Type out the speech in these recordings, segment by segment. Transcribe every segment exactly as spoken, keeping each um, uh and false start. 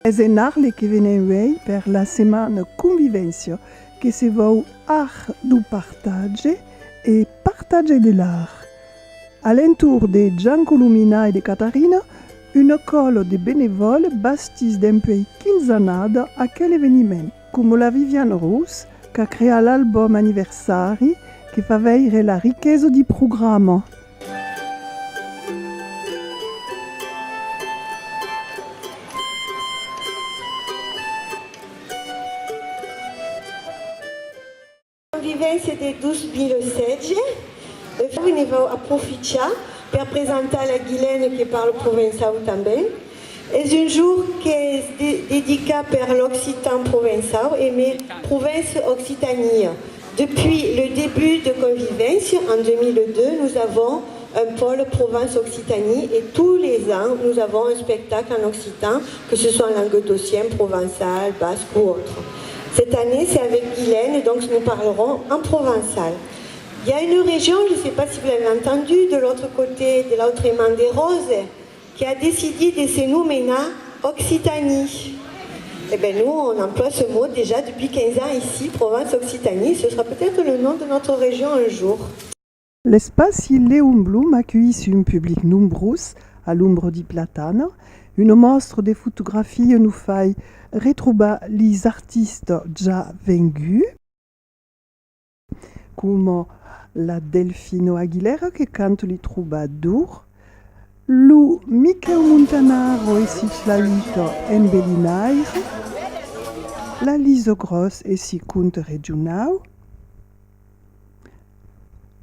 Es en Arle que venem uèi per la setmana Convivéncia, que se vòu art deu partatge e partatge de l'art. A l'entorn de Jean Colomina e de Catarina, una còla de benevòles bastís dempuèi quinze annadas aquel eveniment, coma la Viviane Rousse, qu'a creat l'album Anniversari, que fa veire la riquesa deu programa. Convivéncia de dos mil e setze, e ne vau aprofichar per presentar la Guilène que parla provençau tanben. Es un jorn qu'es de-, dedicat per l'occitan provençau e me Provence Occitanie. Depuis le début de Convivéncia, en deux mille deux, nous avons un pôle Provence Occitanie et tous les ans, nous avons un spectacle en occitan, que ce soit en languedocien, provençal, basque ou autre. Cette année, c'est avec Guilène, donc nous parlerons en provençal. Il y a une région, je ne sais pas si vous l'avez entendu, de l'autre côté, de l'autre aimant des roses, qui a décidé de se nommer Occitanie. Eh bien, nous, on emploie ce mot déjà depuis quinze ans ici, Provence Occitanie. Ce sera peut-être le nom de notre région un jour. L'espaci Leon Blum aculhís un public nombrós a l'ombra dei platanas. Una mòstra de fotografia nos fai retrobar lis artistas ja venguts, coma la Delfina Aguilera que canta li trobadors, lo Miquèu Montanaro e si flaüta en belinaire, la Lisa Gròs e si conte regionau,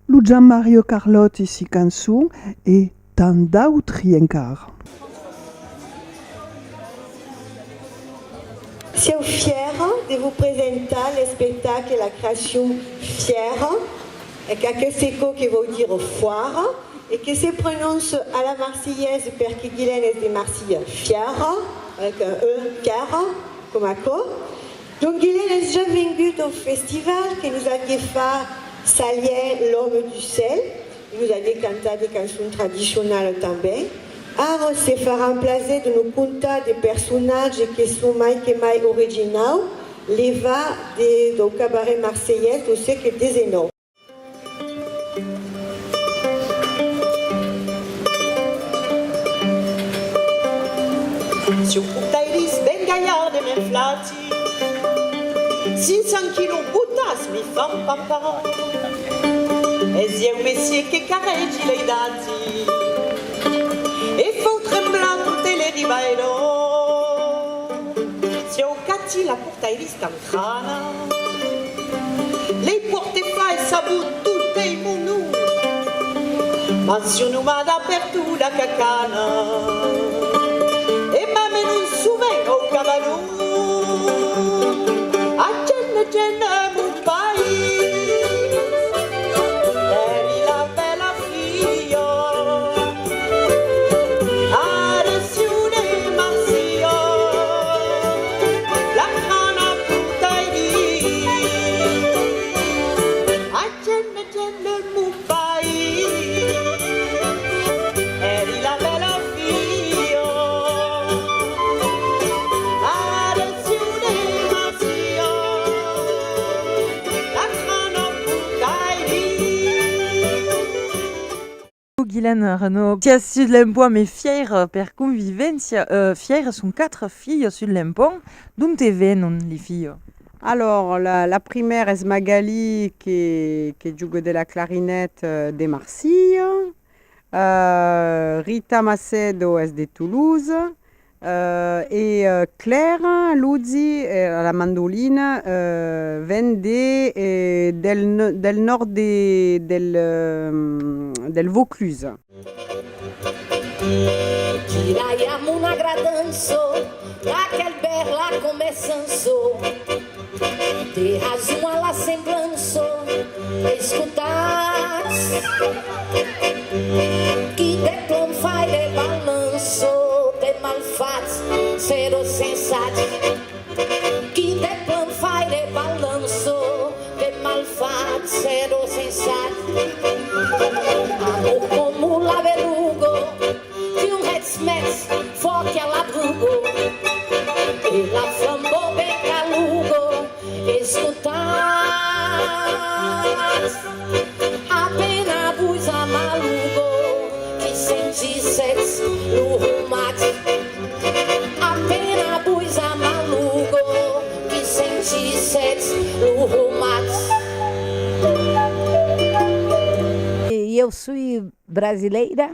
lo Jean-Mario Carlòt e si cançon e tant d'autri encara. Siáu fièra de vos presentar l'espectacle e la creacion Fièra, e qu'aqueste còp que vòu dire foara, e que se prononça a la marselhesa perque Guilène es de Marselha, fièra, avec un E, fièra, coma aquò. Donc Guilène es ja vengut au festival que nos aviá fach Salien, l'òme du cèl, e nos aviá cantat de cançons tradicionalas tanben. Ara se farà un plaser de nos contar de personatges que son mai que mai originaus, levats de, dau cabaret marselhés dau sègle dètz-e-nòu. Siáu portairis ben galhards e ben flats, cinc cents quilòs botats mi fan papar. Es ieu, messier, que carregi l'edat e fau tremblar totes les ribairas. Siáu Cati la portairis cancrana, lei pòrte fach sabut tot ei mon nom. M'an surnomada per tot la cacana e m'amenon sovent au cavalon. A gene, gene, mon país, èri la bèla filha. Ara siáu de Marselha, la crana portairis. A gene, gene, mon país, èri la bèla filha. Ara siáu de Marselha, la crana portairis. Guilène Renaud, siás sus l'empont e fièra per Convivéncia, eh, fièra, son quatre filhas sus l'empont. D'onte venon li filhas? Alors, la, la primièra es Magali, que, que joga de la clarineta, eh, de Marselha. Eh, Rita Macedo es de Tolosa. Eh, e, eh, Claire Luzzi, eh, a la mandolina, eh, ven de, eh, del n-, del nòrd de, del, eh, del Vaucluse. Quilai amb una gradança, d'aquel vers la començança. Te has una la semblança, escotatz. Qui de plan faire balança, de malfats, zèro sensats. Qui de plan faire balança, de malfats, zèro sensats. Amor coma la beluga, d'un hètz mètz fòrt a la bruga. Soi brasileira,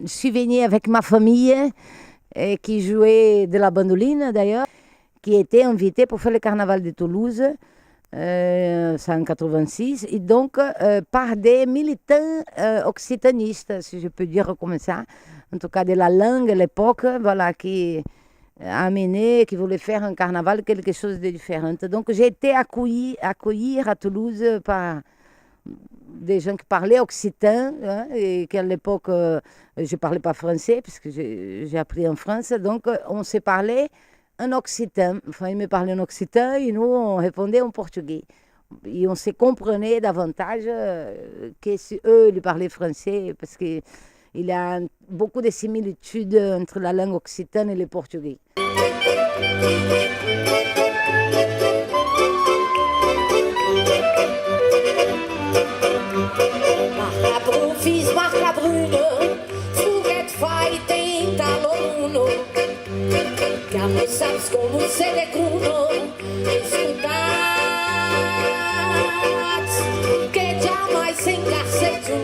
je suis venue avec ma famille, euh, qui jouait de la bandolina d'ailleurs, qui était invitée pour faire le carnaval de Toulouse, euh, c'est en quatre-vingt-six, et donc, euh, par des militants, euh, occitanistes, si je peux dire comme ça, en tout cas de la langue à l'époque, voilà, qui amenait, qui voulait faire un carnaval, quelque chose de différent. Donc j'ai été accueillie, accueillie à Toulouse par des gens qui parlaient occitan, hein, et qu'à l'époque, euh, je parlais pas français, puisque j'ai, j'ai appris en France, donc, euh, on se parlait en occitan. Enfin, ils me parlaient en occitan et nous, on répondait en portugais. Et on se comprenait davantage, euh, que si eux, ils parlaient français, parce que il y a beaucoup de similitudes entre la langue occitane et le portugais. Marcabrufis, marcabruna, foguèt faita inta la luna, que me saps com se decruna, escotatz, que jamai s'engarcetz un,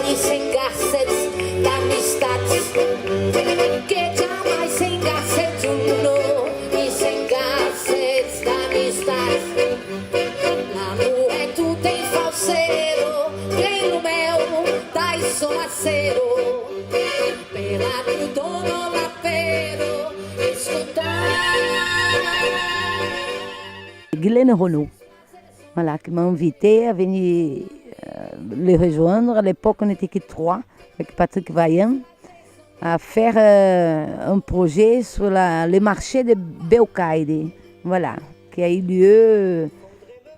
ni s'engarcetz d'amistats, que jamai s'engarcetz un, ni s'engarcetz d'amistats. L'amor es tot en falsera, plen lo meu daissa la cera, per a tu dona la pera, escotatz. Glenn Renaud, voilà, qui m'a invité à venir, euh, les rejoindre. À l'époque, on n'était que trois, avec Patrick Vaillant, à faire, euh, un projet sur la, le marché de Beucaire, voilà, qui a eu lieu,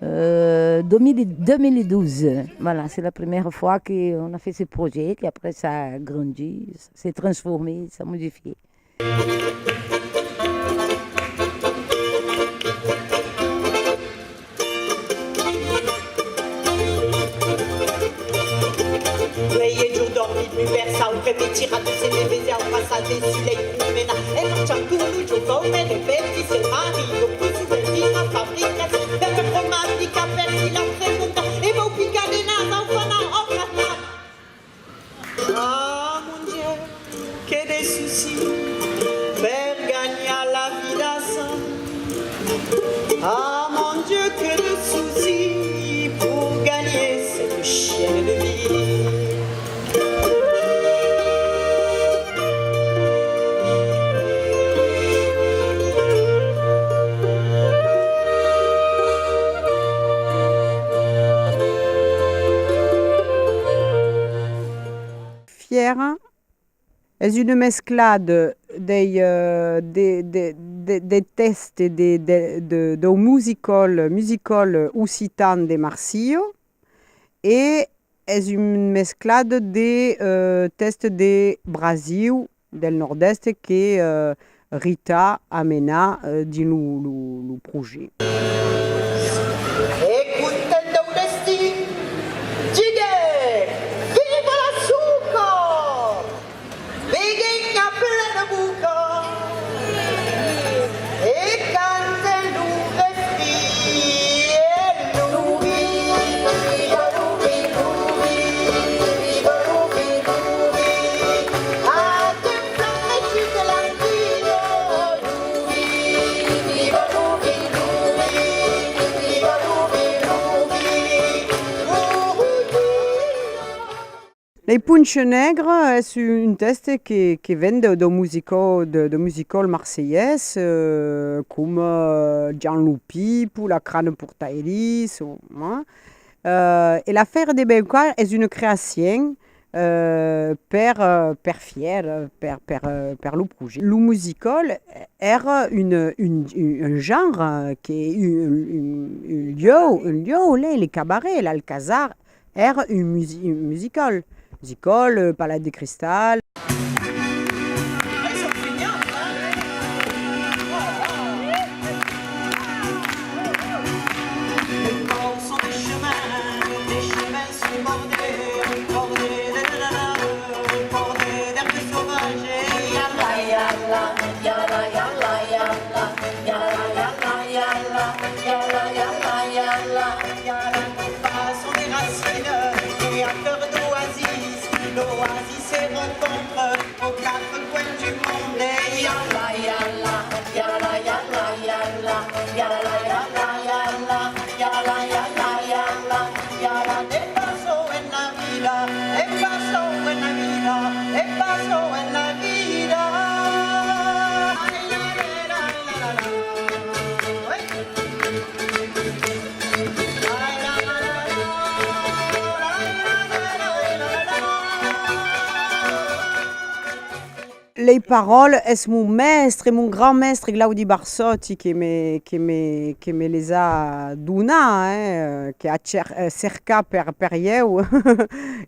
euh, deux mille, deux mille douze. Voilà, c'est la première fois qu'on a fait ce projet, qui après ça a grandi, s'est transformé, s'est modifié. Uèi e jorn dormit, mi per sautre, me tirar de se me vese au passat e sul lei promena, e marchant tot lo jorn fau me repeti se mari, lo cosin de dins la fabrica, per me promatica per si la pregunta, e vau picar de nas au fanau, au carnal. Ah mon Dieu, que de soucis per ganhar la vida sana. Ah mon Dieu, que de soucis pour gagner cette chienne de vie. Fièra es una mesclada dei, eh, de, de, de, de tèxtes de, de, de, dau musicòl, musicòl occitan de Marsilha, e es una mesclada de, eh, tèxtes de Brasiu, del Nòrd-Èst que, eh, Rita a menat, eh, dins lo, lo, lo projècte. E content dau destin, diguèt: Viva la soca! Beguem a plena boca e cantem lo refrèn. Lei Ponchas Negras es un tèxte que, que ven de, de musicòl, de, de musicòl marselhés, eh, coma, eh, Jan lo Pipo, La Crana Portaires, o, eh. Eh, e la Fièra de Beucaire es una creacion, eh, per, eh, per Fièra, per, per, eh, per lo projècte. Lo musicòl èra un, un, un, un genre que un, un, un lieu, un lieu, lei, le cabaret, l'Alcazar, èra un musi-, un musicòl. Musicòl, eh, Palais de Cristal. Son des racines et à fleur d'oasis. Lei paròlas es mon mèstre, mon grand mèstre Claudi Barsotti que me, que me, que me les a donat, eh, que a cer-, eh, cercat per, per ieu,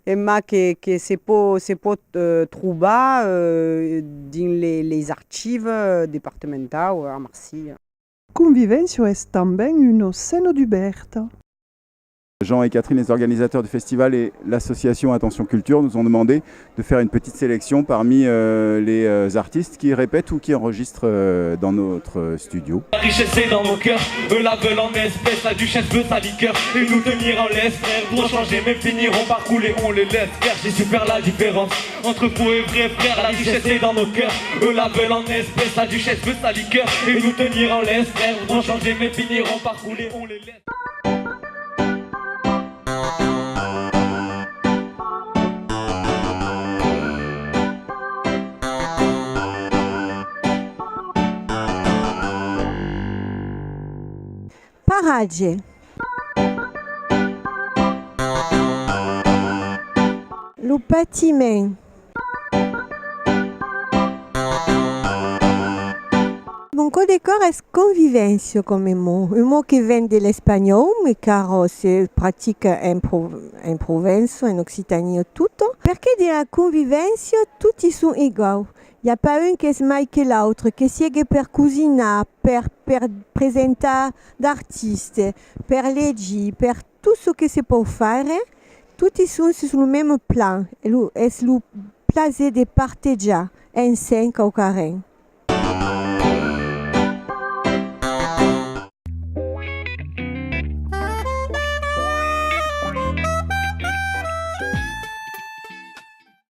e mas que, que se pòt, se pòt, eh, trobar, eh, dins le-, leis archives departamentau a Marsilha. Convivencia es tanben una scèna dubèrta. Jean et Catherine, les organisateurs du festival, et l'association Attention Culture nous ont demandé de faire une petite sélection parmi, euh, les, euh, artistes qui répètent ou qui enregistrent, euh, dans notre, euh, studio. La richesse est dans nos cœurs, eux la veulent en espèces, la duchesse veut sa liqueur, et nous tenir en laisse, frère, pour changer, mais finiront par couler, on les laisse faire, j'ai su faire la différence. Entre faux et vrais frères, la richesse est dans nos cœurs. Eux la veulent en espèces, la duchesse veut sa liqueur. Et nous tenir en laisse, frère, vont changer, mais finiront par couler, on les laisse. Paratge. Lo patiment. Mon còp de còr es convivéncia coma mot, un mot que ven de l'espanhòu, mas qu'ara se pratica en Pro-, en Provença, en Occitània, tot. Perque dins la convivéncia, toti son egaus. I a pas un qu'es mai que l'autre, que siegue per cosinar, per, per presentar d'artistes, per legir, per tot çò que se pòu faire, toti son sus lo meme plan, e lo, es lo plaser de partejar ensems quauquarren.